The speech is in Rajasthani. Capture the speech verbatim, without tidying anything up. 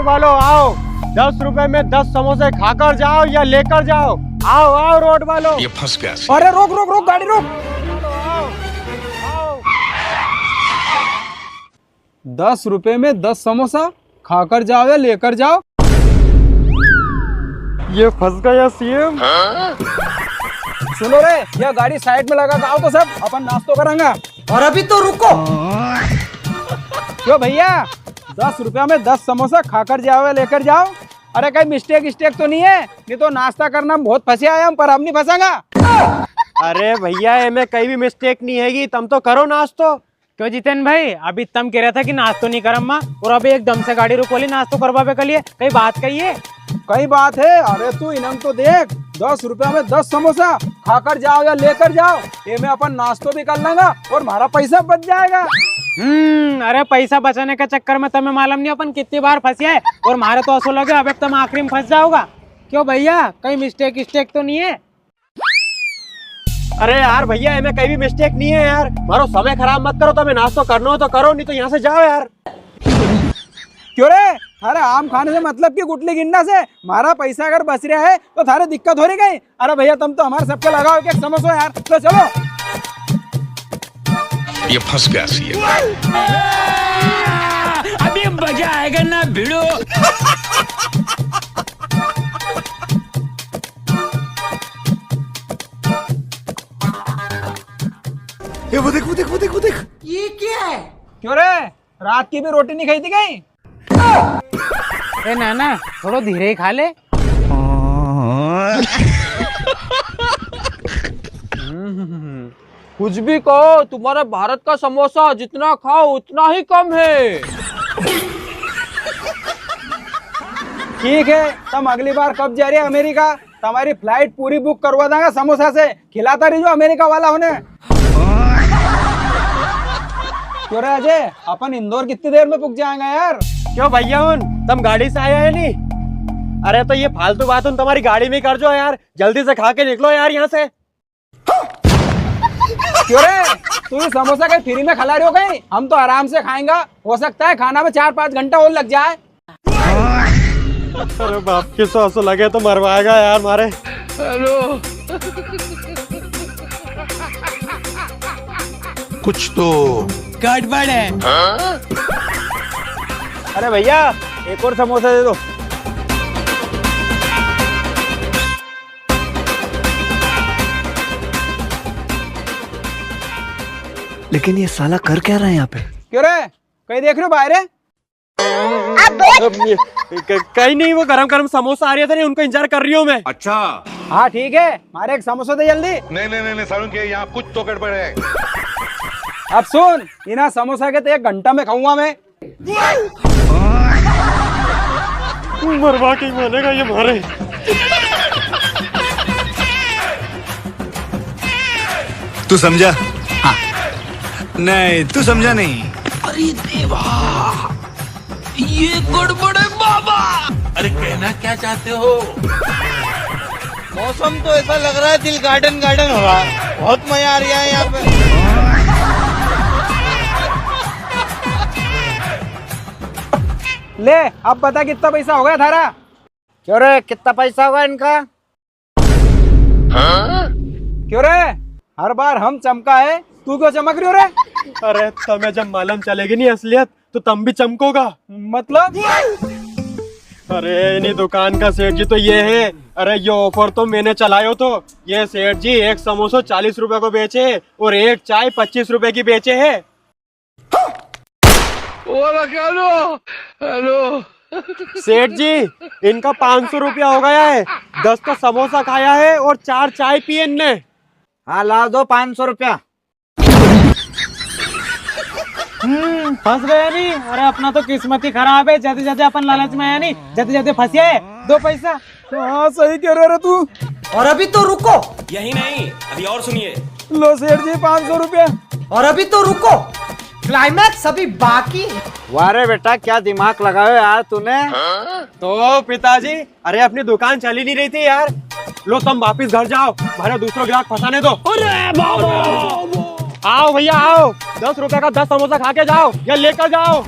वालों, आओ, दस रुपए में दस समोसे खाकर जाओ या लेकर जाओ। आओ, आओ, रोड वालों। ये फंस गया। अरे, रोक, रोक, रोक, गाड़ी रोक। आओ, आओ। दस रुपए में दस समोसा, खाकर जाओ या लेकर जाओ। ये फंस गया सीएम। सुनो रे, या गाड़ी साइड में लगा के आओ तो सब, अपन नाश्तो करांगा। और अभी तो रुको। क्यों भैया, दस रुपया में दस समोसा खाकर जाओ या लेकर जाओ। अरे, कई मिस्टेक इस्टेक तो नी है? नी तो नाश्ता करना में बहुत फंसे आया हम, पर हम नी फंसांगा। अरे भैया, इमें कई भी मिस्टेक नी हैगी, तम तो करो नाश्तो। क्यों जितेन भाई, अभी तम कह रहा था कि नाश्तो नी करम माँ, और अभी एकदम से गाड़ी रुकवा ली नाश्तो करवावे के लिए, कई बात कही है? कई बात है? अरे तू इनंग तो देख, दस रुपया में दस समोसा, खाकर जाओ या लेकर जाओ, इमें अपन नाश्तो भी कर लेंगा और हमारा पैसा बच जाएगा। हम्म, अरे पैसा बचाने के चक्कर में तमें मालूम नी अपन कितनी बार फंसे है, और मारे तो असो लगे अब तम आखिरी में फंस जाओगा। क्यों भैया, कई मिस्टेक इस्टेक तो नी है? अरे यार भैया, इमें कई भी मिस्टेक नी है यार, मारो समय खराब मत करो, तमें नाश्तो करनो हो तो करो, नी तो यहाँ से जाओ यार। क्यों रे, थारे आम खाने से मतलब कि गुटली गिनना से? मारा पैसा अगर बच रहा है तो थारे दिक्कत हो रही कई? अरे भैया, तम तो हमारे सबके लगाओ एक एक समोसो यार, लो चलो। ये फंस गया सीएम। अभी मजा आएगा ना भिड़ो। ये वो देख, वो देख, वो देख, वो देख। ये क्या है? क्यों रे, रात की भी रोटी नी खाई थी कई? ए नाना, थोड़ो धीरे ही खा ले। कुछ भी कहो, तुम्हारे भारत का समोसा जितना खाओ उतना ही कम है। ठीक है, तम अगली बार कब जा रहे हैं अमेरिका? तमारी flight पूरी book करवा दांगा समोसा से, खिलाता रहिजो अमेरिका वाला होने। क्यों रे अजय, अपन इंदौर कितनी देर में पुग जाएंगा यार? क्यों भैया हुन, तम गाड़ी से आया है नी? अरे तो ये फालतू बात हुन तमारी गाड़ी में ही कर जो यार, जल्दी से खा के निकलो यार यहाँ से। क्यों रे, तू ये समोसा कई free में खिला रहे हो कई? हम तो आराम से खाएंगा, हो सकता है खाना में चार पाँच घंटा और लग जाए। अरे बाप, किसो असो लगे तो मरवाएगा यार मारे। हेलो। कुछ तो गड़बड़ है। अरे भैया, एक और समोसा दे दो। लेकिन ये साला कर क्या रहा है यहाँ पे? क्यों रे, कई देख रहे हो बाहर है? अब ये, क-, कई नी, वो गरम गरम समोसा आ रहे थे नी, उनको इंतजार कर रही हूँ मैं। अच्छा। हाँ ठीक है, मारे एक समोसा दे जल्दी। नहीं, नहीं, नहीं, नहीं, सारुण के यहाँ कुछ तो गड़बड़ है। अब सुन, इना समोसा के तो एक घंटा में खाऊंगा मैं। मरवा के ही मानेगा ये मारे। तू समझा? हाँ। नहीं, तू समझा नहीं। अरे देवा, ये गड़बड़ है बाबा। अरे कहना क्या चाहते हो? मौसम तो ऐसा लग रहा है दिल garden garden हो रहा है, बहुत मजा आ रहा है यहाँ पे। ले, अब बता कितना पैसा हो गया थारा? क्यों रे, कितना पैसा होगा इनका? क्यों रे, हर बार हम चमका है, तू क्यों चमक रही हो रे? अरे, तमें जब मालूम चलेगी नी असलियत, तो तम भी चमकोगा। मतलब? अरे, इनी दुकान का सेठ जी तो ये है। अरे, यो offer तो मैंने चलायो तो। ये सेठ जी एक समोसो चालीस रुपए को बेचे है और एक चाय पच्चीस रुपए की बेचे है। ओ, हेलो, हेलो। सेठ जी, इनका पाँच सौ रुपया हो गया है। दस तो समोसा खाया है और चार चाय पिए इनने। हाँ, ला दो पाँच सौ रुपया। हम्म, फंस गया नी। अरे, अपना तो किस्मत ही खराब है, जदे जदे अपन लालच में आया नी, जदे जदे फंसिया है। दो पैसा। हाँ, सही कह रहे रे तू। और अभी तो रुको। यही नहीं, अभी और सुनिए। लो सेठ जी, पाँच सौ रुपया। और अभी तो रुको, climax अभी बाकी है। वाह रे बेटा, क्या दिमाग लगायो यार तूने। तो पिताजी, अरे अपनी दुकान चली नहीं रही थी यार। लो तुम वापिस घर जाओ, म्हारे दूसरो ग्राहक फंसाने दो। अरे बाबा। आओ भैया आओ, दस रुपए का दस समोसा खा के जाओ या लेकर जाओ।